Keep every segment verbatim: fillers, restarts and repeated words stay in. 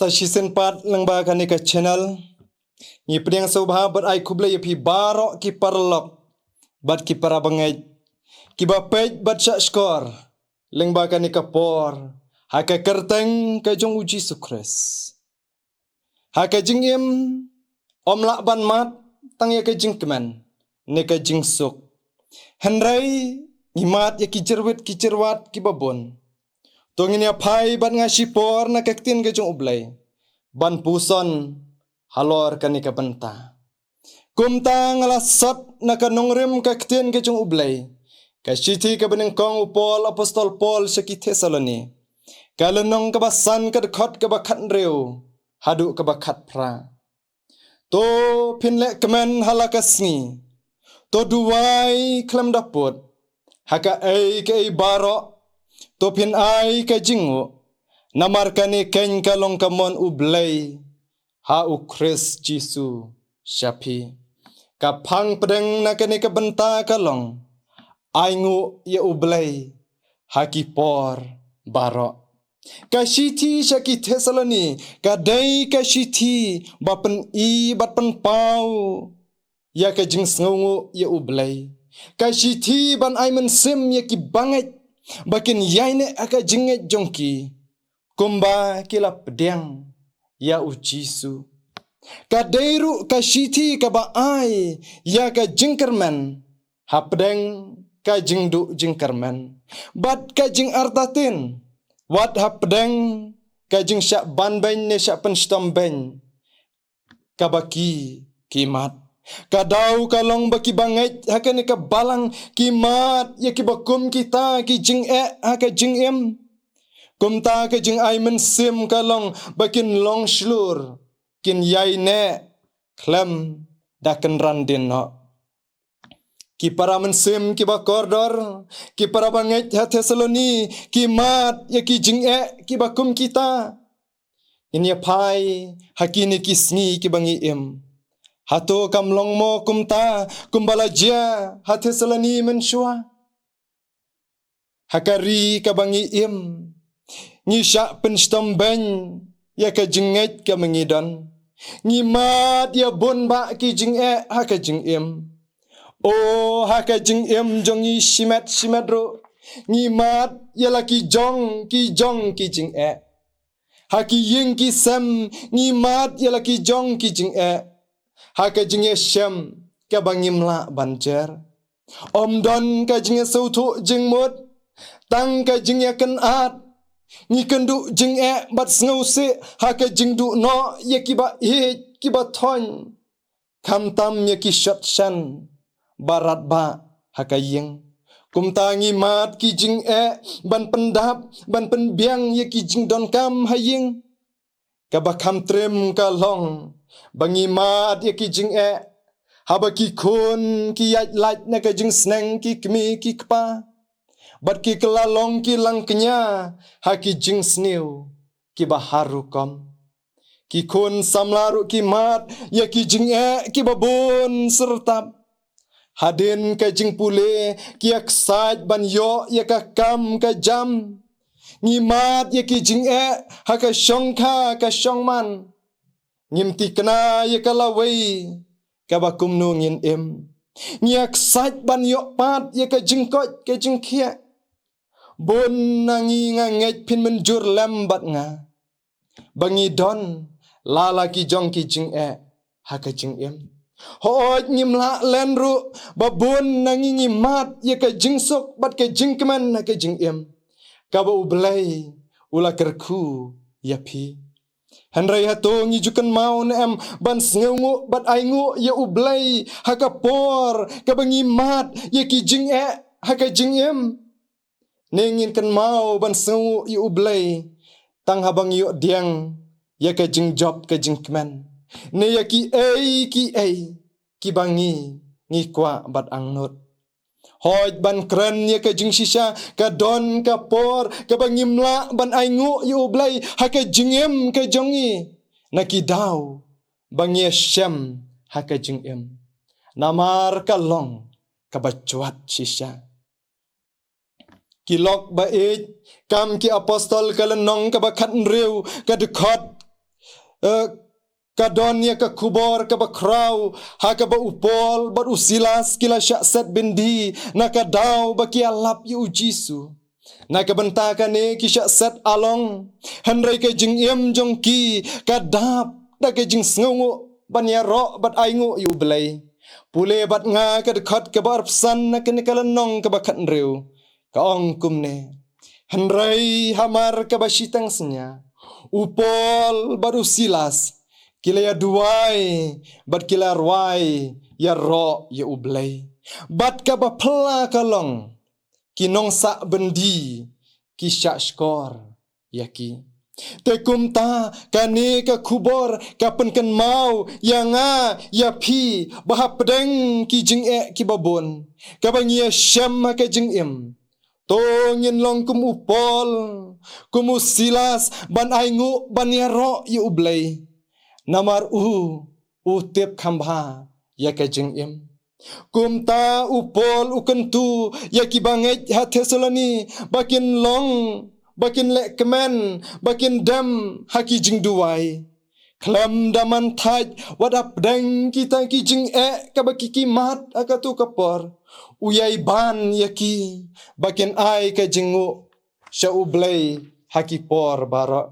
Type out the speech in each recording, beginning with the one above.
Sa shisien pat lyngba kane ka channel, ngi pdiang sngewbha bad ai khublei ïa phi baroh ki paralok bad ki parabangeit kiba peit bad shah shkor lyngba kane ka por ha ka kyrteng ka jong U Jisu Khrist. Ha ka jingim ym lah ban mad tang ïa ka jingkmen ne ka jingsuk. Hynrei ngi mad ïa ki jyrwit ki jyrwat kiba bun. To ngin ïa phai bad nga shipor na ka ktien ka jong U Blei ban puson halor kane ka bynta. Kumta nga la sot na ka nongrim ka ktien ka jong U Blei, ka shithi kaba nyngkong u Paul, apostol Paul sha ki Thessaloni, ka lynnong kaba san, ka dkhot kaba khathynriew haduh kaba khatphra. To phin leh kmen ha la ka sngi, to duwai khlem da pud. Ha kaei kaei baroh to phin ai ka jingnguh, namar kane keiñ ka long ka mon U Blei ha U Khrist Jisu sha phi. Ka phang pdeng na kane ka bynta ka long: Ainguh ïa U Blei ha ki por baroh. Ka shithi sha ki Thessaloni ka dei ka shithi ba pyni bad pynpaw ïa ka jingsngewnguh ïa U Blei. Ka shithi ban ai mynsiem ïa ki bangeit ba kin ïaineh ha ka jingngeit jong ki kumba ki la pdiang ïa U Jisu. Ka dei ruh ka shithi kaba ai ïa ka jingkyrmen hapdeng ka jingduh jingkyrmen bad ka jingartatien, wat hapdeng ka jingshah banbeiñ ne shah pynshitom beiñ kaba ki ki mad. Ka daw ka long ba ki bangeit ha kane ka balang ki mad ïa kiba kum kita ki jingeh ha ka jingim. Kumta ka jingai mynsiem ka long ba kin long shlur, kin ïaineh khlem da kynran dien noh. Ki para mynsiem kiba kordor, ki parabangeit ha Thessaloni ki mad ïa ki jingeh kiba kum kita. Ngin ïa phai ha kine ki sngi kiba ngi im. Hato kam long mo kumta kumba la jia ha Thessaloni mynshuwa? Ha ka ri kaba ngi im, ngi shah pynshitom beiñ ïa ka jingngeit kaba ngi don. Ngi mad ïa bun bah ki jingeh ha ka jingim. O, ha ka jingim jong ngi shimet shimet ruh ngi mad ïa la ki jong ki jong ki jingeh. Ha ki ïing ki sem ngi mad ïa la ki jong ki jingeh. Ha ka jingïashem kaba ngim lah ban jer, ym don ka jingïasngewthuh jingmut, tang ka jingïakynad. Ngi kynduh jingeh bad sngewsih ha ka jingduh noh ïa kiba ïeit kiba thoiñ, khamtam ïa ki shot shan ba radbah ha ka ïing. Kumta ngi mad ki jingeh ban pyndap ban pynbiang ïa ki jingdonkam ha ïing. Kaba kham triem ka long ba ngi mad ïa ki jingeh haba ki khun ki ïaid lait na ka jingsneng ki kmie ki kpa, bad ki kylla long ki langkñia ha ki jingsniew kiba har rukom. Ki khun samla ruh ki mad ïa ki jingeh kiba bun syrtap. Hadien ka jingpule ki ïaksaid ban ïoh ïa ka kam ka jam. Ngi mad ïa ki jingeh ha ka shongkha ka shongman. Ngim thikna ïa ka lawei kaba kumno ngin im. Ngi ïaksaid ban ïoh pat ïa ka jingkoit ka jingkhiah. Bun na ngi, nga ngeit phin mynjur lem bad nga ba ngi don la la ki jong ki jingeh ha ka jingim. Hooid, ngim lah len ruh ba bun na ngi ngi mad ïa ka jingsuk bad ka jingkmen ha ka jingim kaba U Blei u la kyrkhu ïa phi. Hynrei hato ngi ju kynmaw ne em ban sngewnguh bad ainguh ïa U Blei ha ka por kaba ngi mad ïa ki jingeh ha ka jingim? Ne ngin kynmaw ban sngewnguh ïa U Blei tang haba ngi ïoh diang ïa ka jingjop ka jingkmen ne ïa kiei kiei kiba ngi ngi kwah bad angnud? Hooid, ban kren ïa ka jingshisha, ka don ka por kaba ngim lah ban ainguh ïa U Blei ha ka jingim ka jong ngi na ki daw ba ngi ïashem ha ka jingim. Namar ka long kaba jwat shisha. Ki lok ba ïeit, Kam ki Apostol ka lynnong kaba khathynriew, ka dkhot eh, ka don ïa ka khubor kaba khraw, ha kaba u Paul bad u Silas ki la shah set byndi na ka daw ba ki ïalap ïa u Jisu. Na ka bynta kane ki shah set along, hynrei ka jingim jong ki ka dap da ka jingsngewnguh ban ïaroh bad ainguh ïa U Blei. Pule bad nga ka dkhot kaba arphew san na kane ka lynnong kaba khathynriew. Ka ong kumne: Hynrei hamar kaba shiteng synñia, u Paul bad u Silas ki la ïaduwai bad ki la rwai ïaroh ïa U Blei. Bad kaba phylla ka long, ki nongsah byndi ki shah shkor ïa ki. Te kumta kane ka khubor ka pynkynmaw ïa nga ïa phi ba hapdeng ki jingeh kiba bun kaba ngi ïashem ha ka jingim, to ngin long kum u Paul, kum u Silas, ban ainguh ban ïaroh ïa U Blei. Namar u, u tip kham bha ïa ka jingim. Kumta u Paul u kyntu ïa ki bangeit ha Thessaloni ba kin long, ba kin leh kmen, ba kin dem ha ki jingduwai. Khlem da man thait, wat hapdeng kita ki jingeh kaba ki khmat ha kato ka por, u ïai ban ïa ki ba kin ai ka jingnguh sha U Blei ha ki por baroh.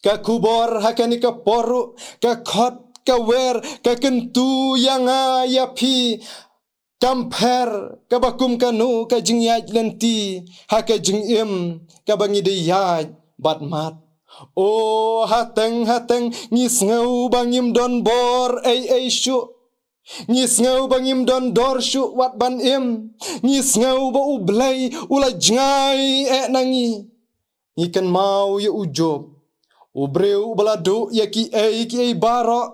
Ka khubor ha kane ka por ruh ka khot, ka wer, ka kyntu ïa nga ïa phi. Kam pher kaba kum kano ka jingïaid lynti ha ka jingim kaba ngi dei ïaid bad mat. O, hateng hateng ngi sngew ba ngim don bor ei ei shuh. Ngi sngew ba ngim don dor shuh wat ban im. Ngi sngew ba U Blei u la jngai eh na ngi. Ngi kynmaw ïa u Job, u briew uba la duh ïa kiei kiei baroh,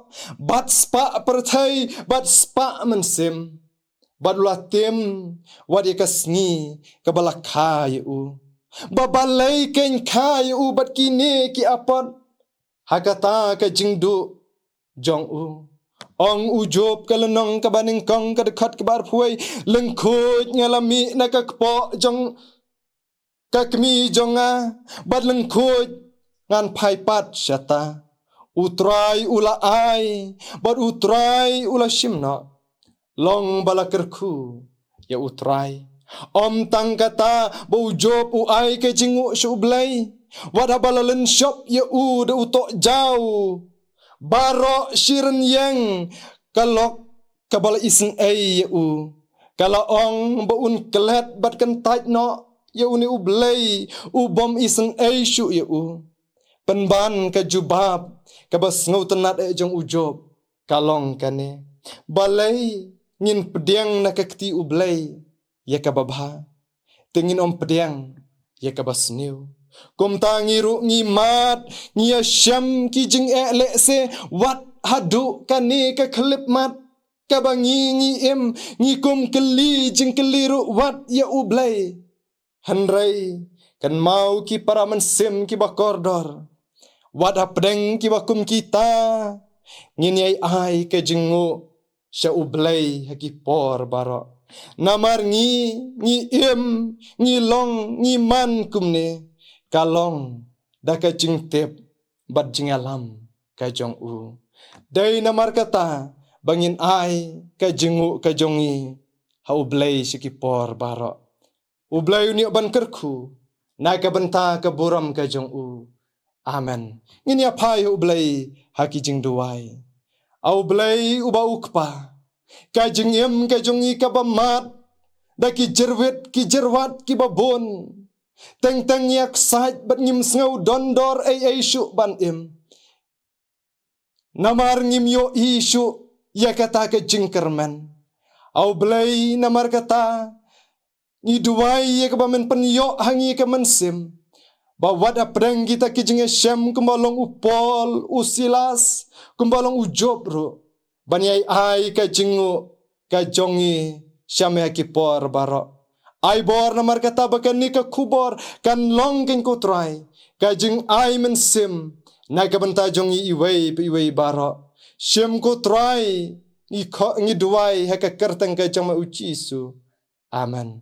bad spah pyrthei, bad spah mynsiem. Bad u la tim wat ïa ka sngi kaba la kha ïa u. Ba balei kein kha ïa u bad kine ki apot ha kata ka jingduh jong u. Ong u Job, ka lynnong kaba nyngkong, ka dkhot kaba arphew wei: Lyngkhuid nga la mih na ka kpoh jong ka kmie jong nga, bad lyngkhuid ngan phai pat shata. U Trai u la ai, bad U Trai u la shim noh. Long ba la kyrkhu ïa U Trai. Ym tang kata, ba u Job u ai ka jingnguh sha U Blei. Wat haba la lynshop ïa u da u tohjaw baroh shi rynïeng, ka lok kaba la isynei ïa u ka la ong ba un klet bad kyntait noh ïa une U Blei u bym isynei shuh ïa u. Pynban ka jubab kaba sngewtynnad eh jong u Job ka long kane: Balei ngin pdiang na ka kti U Blei ïa kaba bha, te ngin ym pdiang ïa kaba sniew? Kumta ngi ruh ngi mad, ngi ïashem ki jingeh lehse wat haduh kane ka khyllipmat kaba ngi, ngi im, ngi kum kylli jingkylli ruh wat ïa U Blei. Hynrei kynmaw, ki para mynsiem kiba kordor, wat hapdeng kiba kum kita ngin ïai ai ka jingnguh sha U Blei ha ki por baroh. Namar ngi, ngi im, ngi long, ngi man kumne, ka long da ka jingtip bad jingïalam ka jong u. Dei namar kata ba ngin ai ka jingnguh ka jong ngi ha U Blei sha ki por baroh. U Blei un ïoh ban kyrkhu na ka bynta ka burom ka jong u. Amen. Ngin ïa phai ha U Blei ha ki jingduwai. A U Blei uba u Kpa, ka jingim ka jong ngi kaba mad da ki jyrwit ki jyrwat kiba bun. Teng teng ngi ïa ksaid bad ngim sngew don dor ei ei shuh ban im. Namar ngim ïohi shuh ïa kata ka jingkyrmen. A U Blei, namar kata ngi duwai ïa kaba men pynïoh ha ngi ka mynsiem, ba wat hapdeng kita ki jingïashem, kumba long u Paul, u Silas, kumba long u Job ruh, ban ïai ai ka jingnguh ka jong ngi sha me ha ki por baroh. Ai bor namar kata ba kane ka khubor kan long, keiñ ko Trai, ka jingai mynsiem na ka bynta jong ngi iwei pa iwei baroh. Shim ko Trai, ngi kho-, ngi duwai ha ka kyrteng ka jong me u Jisu. Amen.